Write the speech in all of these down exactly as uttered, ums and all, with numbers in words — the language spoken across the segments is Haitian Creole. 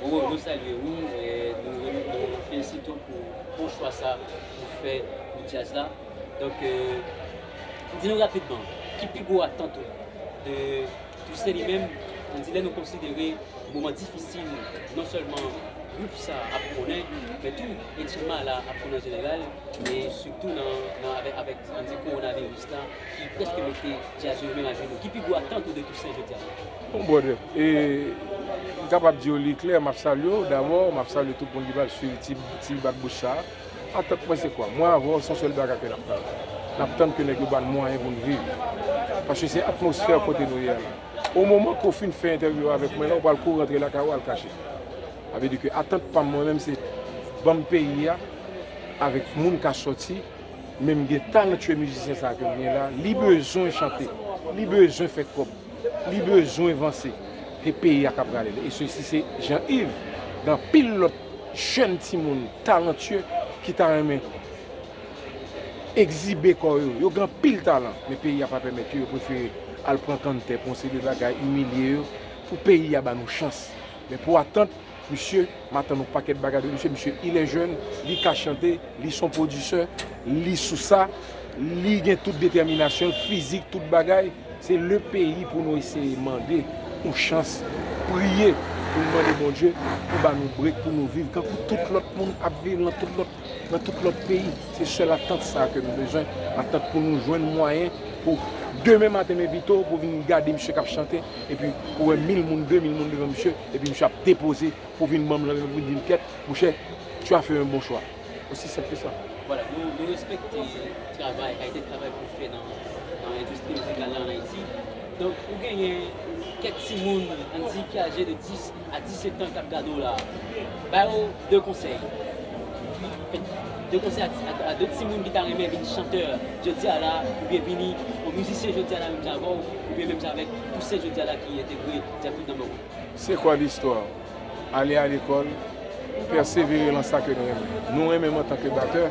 Roro, nou salye ou, e nou, nou felisite w pou bon chwa sa ou fè pou djaz la. Donk, e, di nou rapidman, ki pi gwo atant ou de Toussaint li menm, ann di lè nou konsidere moman difisil non sèlman gwoup sa ap konnen, men tou Etchenma la ap konnen an jeneral, e sitou nan, nan, avèk, avèk, ann di, kowonaviris la ki prèske mete djaz yo menm ajenou. Ki pi gwo atant ou de Toussaint jodi a? Bon, brother, e, m kapab di w li klè, m ap salye w dabò, m ap salye tout moun ki pral swiv ti, ti bat bouch sa a. Atant mwen se kwa? Mwen avè w, se yon sèl bagay ke n ap tann. N ap tann ke nèg yo ba n mwayen pou n viv. Paske se atmosfè kote nou ye a la. O moman ke w fin fè entèvyou avèk mwen la, w pral kouri rantre lakay ou al kache. Sa vle di ke atant pa m mwen menm se ban m peyi a, avèk moun k ap sòti, men m gen talantiye mizisyen sa a ke m gen la, li bezwen chante, li bezwen fè kòb, li bezwen vanse. Se peyi a k ap rale l. E sesi se Jean Yves, gen anpil lòt jèn timoun talantiye ki ta renmen egzibe kò yo. Yo gen anpil talan, men peyi a pa pèmèt yo, yo prefere al pran kanntè pou yon seri de bagay, imilye yo, pou peyi a ba nou chans. Men pou atant, misye, m atann yon pakèt bagay de misye, misye, il est jeune, li ka chante, li se yon pwodisè, li sou sa, li gen tout detèminasyon l, fizik, tout bagay. Se le peyi pou nou eseye mande yon chans, priye pou n mande Bondye pou ba nou brek pou nou viv kankou tout lòt moun ap viv nan tout lòt, nan tout lòt peyi. Se sèl atant sa a ke nou bezwen, atant pou nou jwenn mwayen pou demen maten m envite w pou vin gade misye k ap chante, epi ou wè mil moun, de mil moun devan misye, epi misye ap depoze pou vin ban m lanmen, pou vin di m, kèt, monchè, tu as fait un bon choix. Aussi simple que ça. Vwala, nou, nou respekte travay, kalite travay ke w fè nan, nan endistri mizikal la ann Ayiti. Donk, ou genyen kèk timoun, ann di, ki aje de dis a disèt an k ap gade w la. Ba yo de konsèy. Fè de konsèy a, a, a de timoun ki ta renmen vin chantè jodi a la, oubyen vini yon mizisyen jodi a la menm jan avè w, oubyen menm jan avèk Toussaint jodi a la ki entegre Dyakout nan Mawon. C'est quoi l'histoire? Ale a lekòl, pèsevere lan sa ke nou renmen. Nou renmen m antanke batè,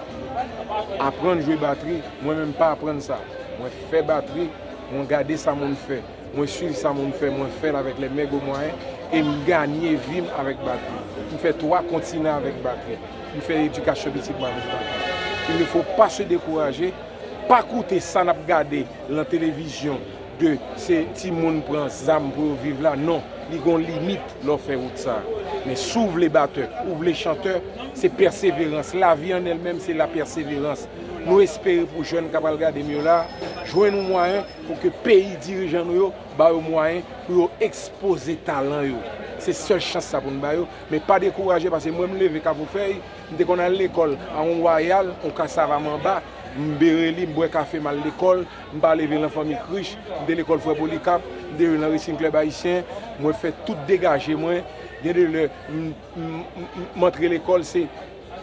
aprann jwe batri, mwen menm m pa aprann sa. Mwen fè batri, mwen gade sa moun fè, mwen swiv sa moun fè, mwen fè l avèk les maigres moyens, e m ganye vi m avèk batri. M fè twa kontinan avèk batri. M fè edikasyon pitit mwen avèk batri. Il ne faut pas se décourager, pa koute sa n ap gade lan televizyon de se timoun pran zam pou yo viv la, non. Li gon limit lè w fè wout sa. Men si w vle batè, ou vle chantè, se pèseverans. Lavi an èl menm, se la pèseverans. Nou espere pou jèn k ap al gade m yo la, jwenn yon mwayen pou ke peyi dirijan nou yo ba yo mwayen pou yo ekspoze talan yo. Se sèl chans sa pou n ba yo. Men pa dekouraje, paske mwen m leve Kafou Fèy, m te konn al lekòl a yon wayal, yon kasav a manba, m bere li, m bwè kafe, m al lekòl, m pa leve lan fanmi k rich, m te lekòl Frè Polikap, m te lan Racing Club Ayisyen, mwen fè tout degaje mwen, gen de lè, m, m, m, m antre lekòl, se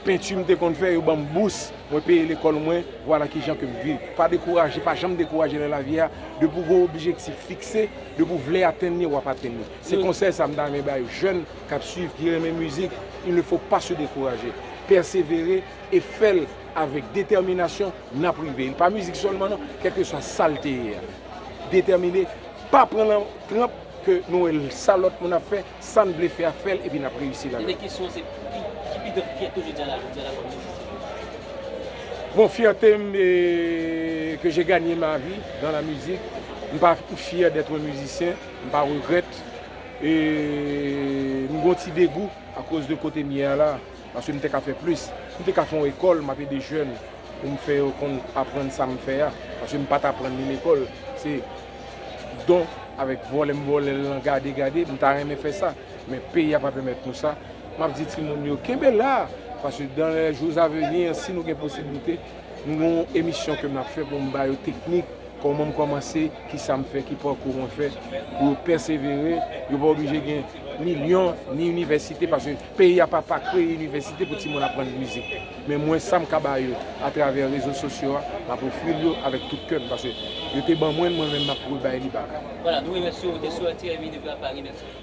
penti m te konn fè, yo ban m bous, mwen peye lekòl mwen, vwala kijan ke m viv. Pa dekouraje, pa janm dekouraje nan lavi a, depi w gen yon objektif fikse, depi w vle atenn li, w ap atenn li. Se konsèy sa m ta renmen bay jèn k ap swiv, ki renmen mizik, il ne faut pas se décourager. Pèsevere e fè l avèk detèminasyon, n ap rive. E pa mizik sèlman non, kèlkeswa sa l te ye a. Detèmine, pa pran nan tranp ke nou wè sa lòt moun ap fè, sa n vle fè a, fè l epi n ap reyisi ladan. Dènyè kesyon an se ki, ki pi gran fyète w jodi a la, jodi a la kòm mizisyen? Bon, fierté m, e, que j'ai gagné ma vie dans la musique. M pa, m fyè d'être un musicien, m pa regrèt. E m gon ti degou akoz de kote m ye a la. Paske m te ka fè plis. M te ka fè yon ekòl, m ap ede jèn pou m fè yo konn aprann sa m fè a. Paske m pa t aprann li lekòl. Se don avèk vòlè m vòlè l lan, gade, gade, m ta renmen fè sa. Men peyi a pa pèmèt nou sa. M ap di timoun yo, kenbe la! Paske dans les jours à venir, si nou gen posiblite, m gon emisyon ke m ap fè pou m ba yo teknik, kòman m kòmanse, kisa m fè, ki pakou mwen fè, pou yo pèsevere, yo pa oblije gen milyon, ni inivèsite, paske peyi a pa, pa kreye inivèsite pou timoun aprann mizik. Men mwen, sa m ka ba yo atravè rezo sosyo a, m ap ofri l yo avèk tout kè m, paske yo te ban mwen l, mwen menm m ap rebay li bak. Vwala, nou remèsye w, ou te sou R T M I depi a Pari, mèsi.